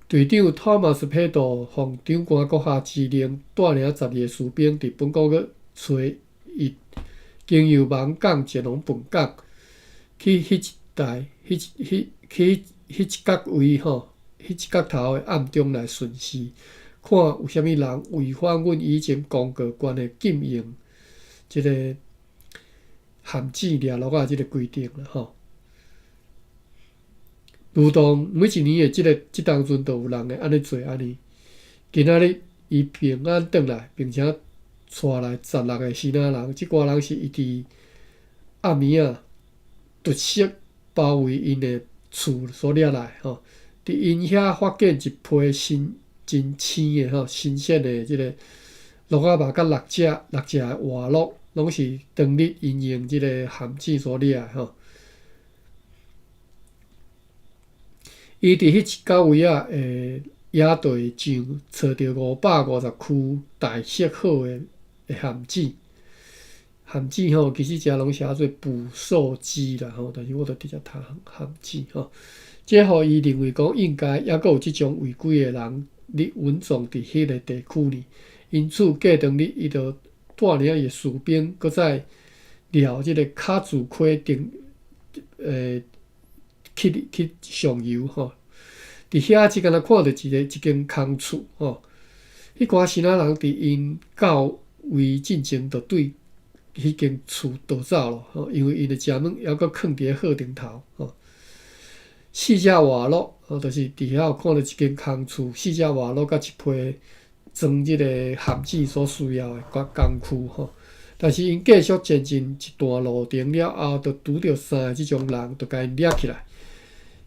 A: 隊長托馬斯佩多奉長官閣下之令，帶領12个士兵佇本個月初一，經由網港前往本港，去彼一帶、彼彼去彼一角位吼，彼一角頭的暗中來巡視，看有啥物人違反阮以前公告關的禁用這个陷阱掠鱸仔這个規定啦吼。如同每一年的這个這當陣，都有人會按呢做按呢。今仔日伊平安轉來，並且帶來16个支那人，這寡人是伊佇暗暝仔突襲包圍𪜶的厝所掠來吼。佇𪜶遐發現一批新真鮮的吼新鮮的這个鱸仔肉佮六隻六隻的活鱸，攏是當日𪜶用這个陷阱所掠的吼。伊佇彼一角位仔的野地上，揣著550區大色好的的陷阱。陷阱吼，其實這攏寫做捕獸機啦吼，但是我就直接讀陷阱吼。這予伊認為講應該猶閣有這種違規的人咧隱藏佇彼个地區裡，因此過當日伊就帶領伊的士兵，閣再掠這个卡祖溪頂去去上游吼。佇遐只敢若看著一个一間空厝吼，彼寡支那人佇𪜶到位進前，就對彼間厝逃走囉吼，因為𪜶的食物猶閣囥佇咧灶頂頭吼。四隻活鱸，吼，就是佇遐有看著一間空厝，四隻活鱸佮一批裝這个陷阱所需要的工工具吼。但是𪜶繼續前進一段路程了後，就拄著三个這種人，就共𪜶掠起來。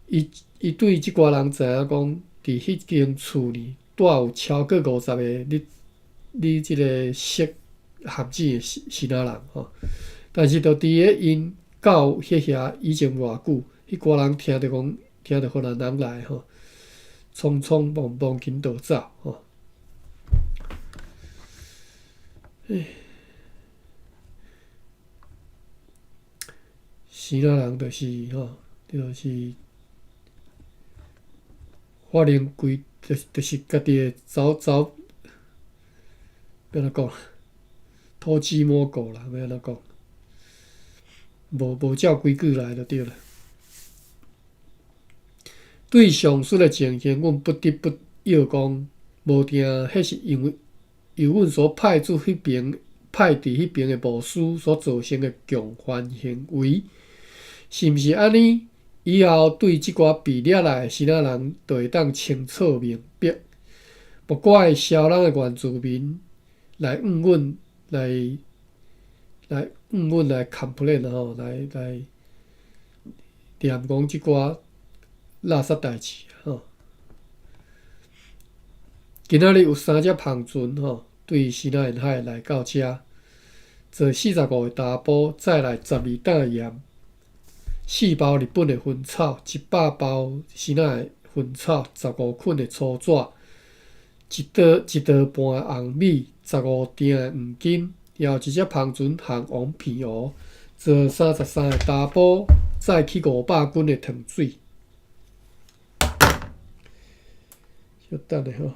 A: 伊伊對這寡人知影講，佇彼間厝裡帶有超過50个咧咧這个設陷阱的支支那人吼。但是，就佇咧𪜶到彼遐以前偌久，彼寡人聽著講，聽著荷蘭人來吼，匆匆忙忙緊逃走吼。欸，支那人就是吼，就是發明規，就是就是家己會走走，欲按怎講？偷雞摸狗啦，欲按怎講？無無照規矩來就對啦。對上述的情形，阮不得不要講，無定彼是因為由阮所派駐彼爿派佇彼爿的牧師所造成的共犯行為，是毋是按呢？以後對這寡被掠來的支那人，就會當清楚明白。莫怪痟人的原住民來向阮來來向阮來 complain 吼，來來念講這寡垃圾代誌吼。今仔日有三隻帆船吼，對支那沿海來到遮，坐45个查埔，載來12擔鹽。4包日本的薰草，100包支那的薰草，15捆的粗纸，一袋半的红米，15锭的黄金，也有一隻帆船航往澎湖，坐33个查埔，載去500斤的糖水。小等下吼，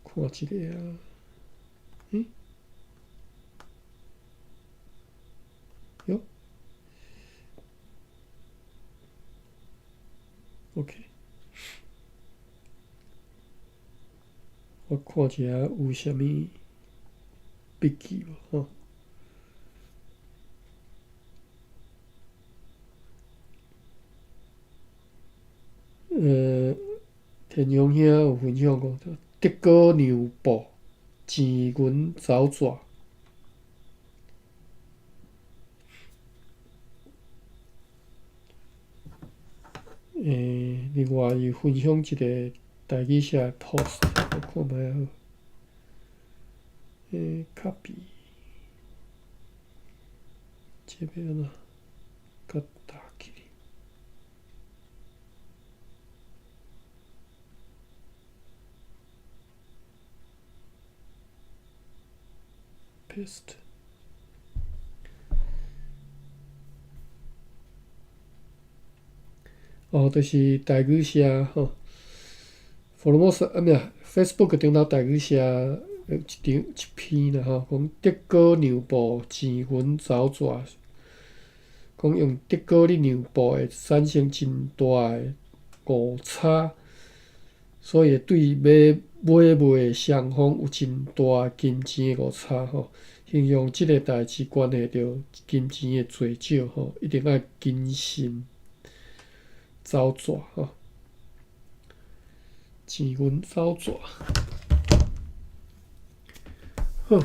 A: 看一下啊，欸？喲，OK，我看一下有啥物筆記無吼？田榮兄有分享講，德高讓步，錢銀走紙。另外伊分享一个台語寫的 post，我看覓仔好。copy，這欲按怎？佮打起來。Paste。哦，就是台語寫吼，福爾摩斯啊，毋是 Facebook 頂頭台語寫一張一篇啦吼，講德高讓步，錢銀走紙，講用德高咧讓步會產生真大的誤差，所以會對買賣的雙方有真大金錢的誤差吼。形容這个代誌關係著金錢的濟少吼，一定愛謹慎走紙吼，錢銀走紙。好，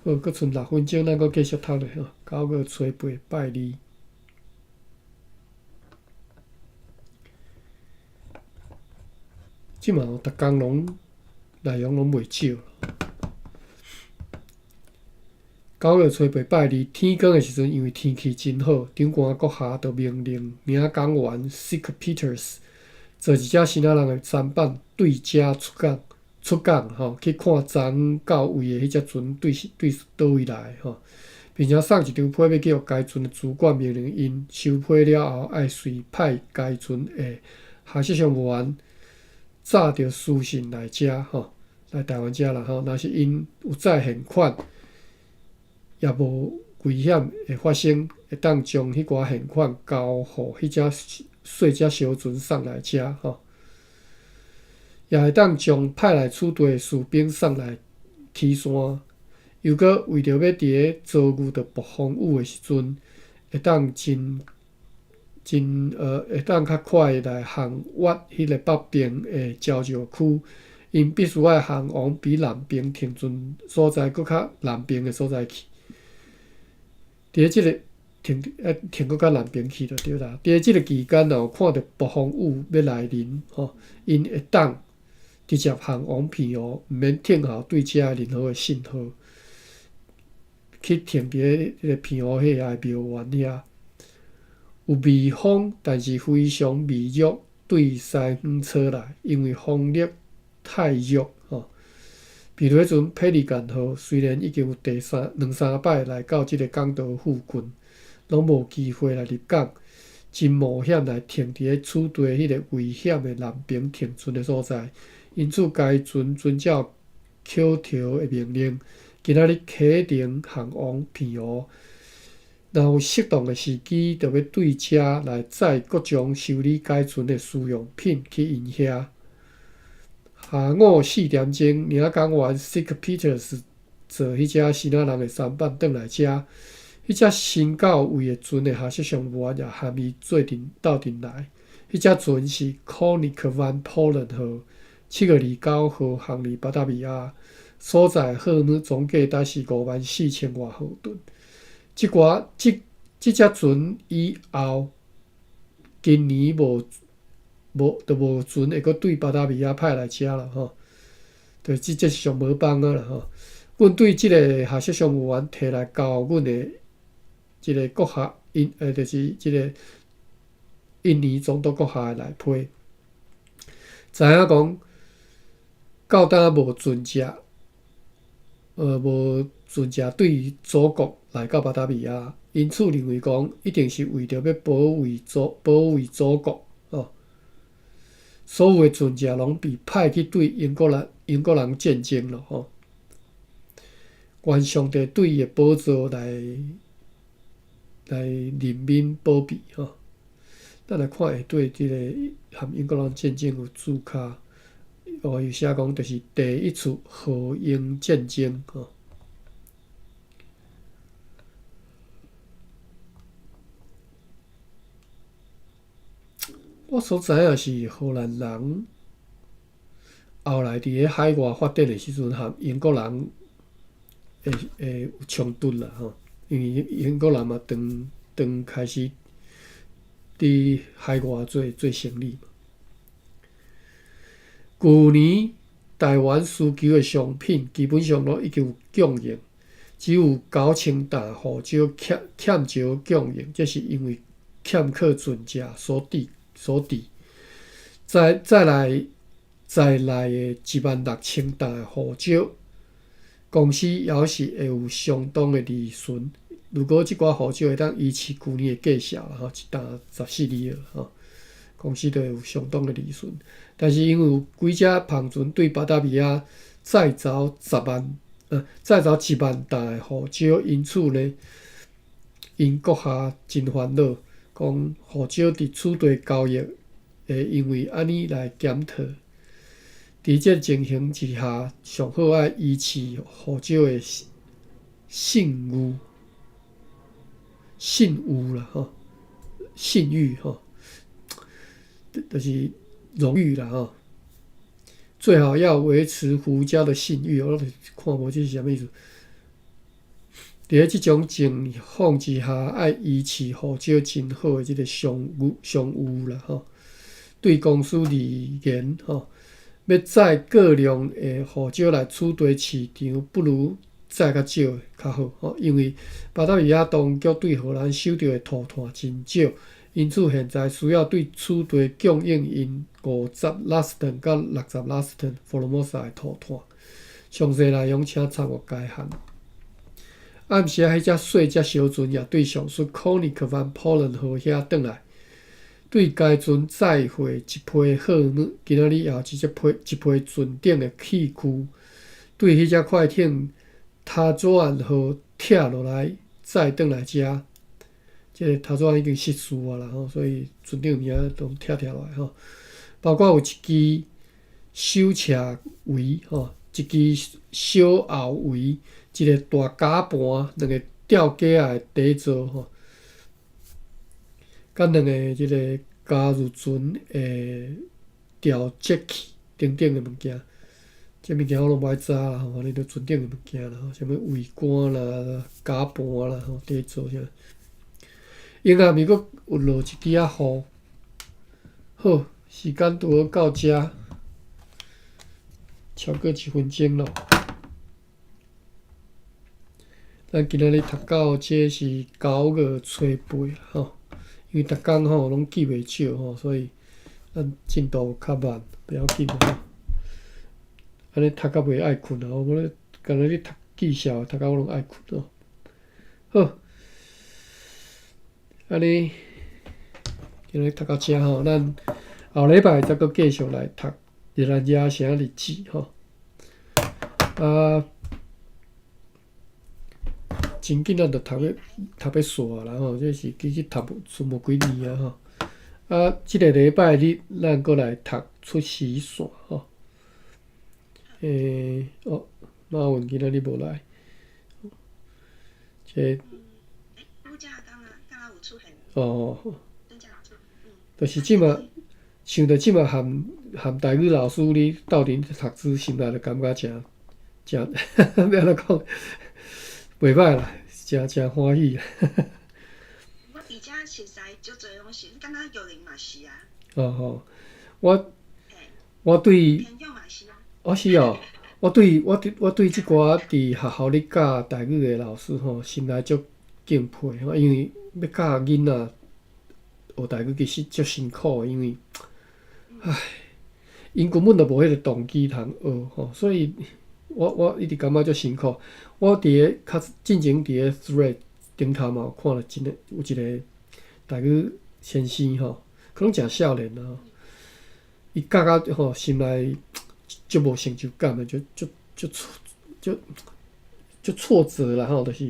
A: 好，閣賰6分鐘，咱閣繼續讀落吼。9月初8拜二。這馬逐工攏內容攏袂少。9月初8拜二天光的時陣，因為天氣真好，長官閣下就命令領港員 Sick Peters 坐一隻支那人的舢板對遮出港，出港吼去看昨昏到位的彼隻船對佗位來吼，並且送一張批欲去予該船的主管，命令𪜶收批了後，愛隨派該船的下士商務員載著書信來遮吼，來台灣遮啦吼。若是𪜶有載現款，也無危險會發生，會當將彼寡現款交予彼隻細隻小船送來遮吼，也會當將派來此地的士兵送來岐山。又閣為著欲佇咧遭遇著暴風雨的時陣，會當真真會當較快來航越彼个北邊的礁石區，𪜶必須愛航往比南邊停船所在閣較南邊的所在去。佇咧這个停停閣較南邊去就對啦。佇咧這个期間，若有看著暴風雨欲來臨吼，𪜶會當直接航往澎湖，毋免聽候對遮任何的信號，去停佇咧彼个澎湖彼遐的廟園遐。有微風，但是非常微弱，對西方吹來，因為風力太弱吼。比如彼陣佩利干號雖然已經有第三兩三擺來到這个港島附近，攏無機會來入港，真冒險來停佇咧此地彼个危險的南爿停船的所在。因此，該船遵照口頭的命令，今仔日啟程航往澎湖。若有適當的時機，就欲對遮來載各種修理該船的需用品去𪜶遐。下午4點鐘，領港員 Sick Peters 坐彼隻支那人的舢板轉來遮，彼隻新到位的船的下士商務員也含伊做陣鬥陣來。彼隻船是 Koninck van Polen 號，7月29號航離巴達維亞，所載貨物總計達是54,000外荷噸。這寡這這隻船以後，今年無無就無船會閣對巴達維亞派來遮啦吼，就這這是上無放啊啦吼。阮對這个學術商務員提來交阮的這个閣下，因就是這个印尼總督閣下的內批，知影講到今無船隻，無船隻對祖國來到巴達維亞，因此認為講一定是為著欲保衛祖國哦。所有的船隻攏被派去對英國人戰爭咯吼。願上帝對伊的寶座來憐憫保庇吼。咱來看下底這個和英國人戰爭有註卡，哦，有寫講就是第一次荷英戰爭吼。我所知影是荷蘭人後來佇咧海外發展的時陣，和英國人會有衝突啦吼，因為英國人嘛當當開始佇海外做生意嘛。舊年台灣需求的商品基本上攏已經有供應，只有9000擔胡椒欠少供應，這是因為欠缺船隻所致。再來的16000擔的胡椒，公司猶是會有相當的利潤。如果這寡胡椒會當維持舊年的價數啦吼，一擔14里爾吼，公司就會有相當的利潤。但是因為有幾隻帆船對巴達維亞載走10萬，載走1萬擔的胡椒，因此呢，𪜶閣下真煩惱，講胡椒佇此地交易會因為按呢來檢討。佇這情形之下，上好愛維持胡椒的信譽啦吼，信譽吼，就是榮譽啦吼。最好要維持胡椒的信譽，我攏看無這是啥物意思。佇咧這種情況之下，愛維持胡椒真好的這个商譽啦吼。對公司而言吼，欲載過量的胡椒來此地市場，不如載較少的較好吼。因為巴達維亞當局對荷蘭收著的塗炭真少，因此現在需要對此地供應𪜶50拉斯頓佮60拉斯頓福爾摩沙的塗炭。詳細內容請參閱該函。暗時仔，彼隻細隻小船也對上述 Koenig van Polen 號遐轉來，對該船載貨一批貨物。今仔日也有一批船頂的器具，對彼隻快艇塔佐岸號拆落來，載轉來遮。這个塔佐岸已經失事啊啦吼，所以船頂物件攏拆落來吼。包括有一支手斜桅吼，一支小後桅，一个大絞盤，兩个吊架仔的底座吼，佮兩个這个加入船的調節器等等的物件。這物件我攏無愛知啦吼，反正就船頂的物件啦吼，啥物桅杆啦、絞盤啦吼、底座啥。𪜶下面閣有落一支仔雨。好，時間拄好到遮，超過一分鐘咯。咱今仔日讀到這是9月初8吼，因為逐工吼攏記袂少吼，所以咱進度較慢，不要緊吼。按呢讀甲袂愛睏啊，我咧敢若咧讀記數，讀甲我攏愛睏哦。好，按呢今日讀到遮吼，咱後禮拜再閣繼續來讀《熱蘭遮城日誌》吼。啊，真緊咱就讀欲煞啦吼，這是其實讀出無幾年啊吼。啊，這个禮拜日咱閣來讀出時線吼。哦，馬雲今仔日無來，這。哦，就是這馬想著這馬和台語老師咧鬥陣讀書，心內就感覺誠誠欲按怎講，袂歹啦，誠誠歡喜。
B: 我佇遮熟似足濟攏是，敢若玉玲嘛是啊。
A: 哦吼，我對，哦是哦，我對這寡佇學校咧教台語的老師吼，心內足敬佩吼，因為欲教囡仔學台語其實足辛苦的，因為，唉，𪜶根本就無彼個動機通學吼，所以我一直感覺足辛苦。我佇個較進前佇個 Threads 頂頭嘛有看著真個有一個台語先生吼，可能誠少年啊，伊教甲吼心內足無成就感的，就就就挫就就挫折啦吼，就是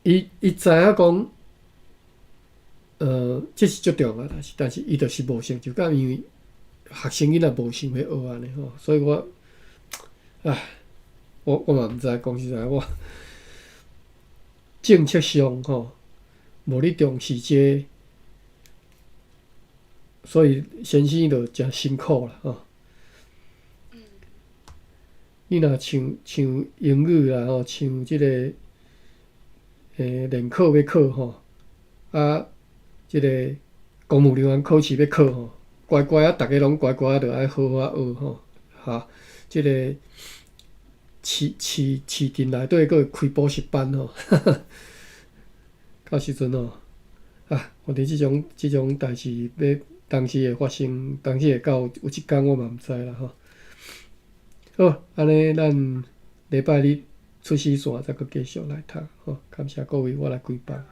A: 伊知影講，這是足重要，但是伊就是無成就感，因為學生囡仔無想欲學按呢吼，所以我，唉，我嘛毋知，講實在，我政策上吼無咧重視這個，所以先生就誠辛苦啦吼。你若像英語啦吼，像這個聯考欲考吼，啊，這個公務人員考試欲考吼，乖乖啊，逐家攏乖乖著愛好好仔學吼，哈，這個市鎮內底閣會開補習班吼，到時陣吼，啊，反正這種代誌欲當時會發生，當時會到有這工我嘛毋知啦吼。好，按呢咱禮拜日出死線再閣繼續來讀吼，感謝各位，我來關房。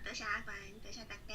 B: 多謝阿關，多謝大家。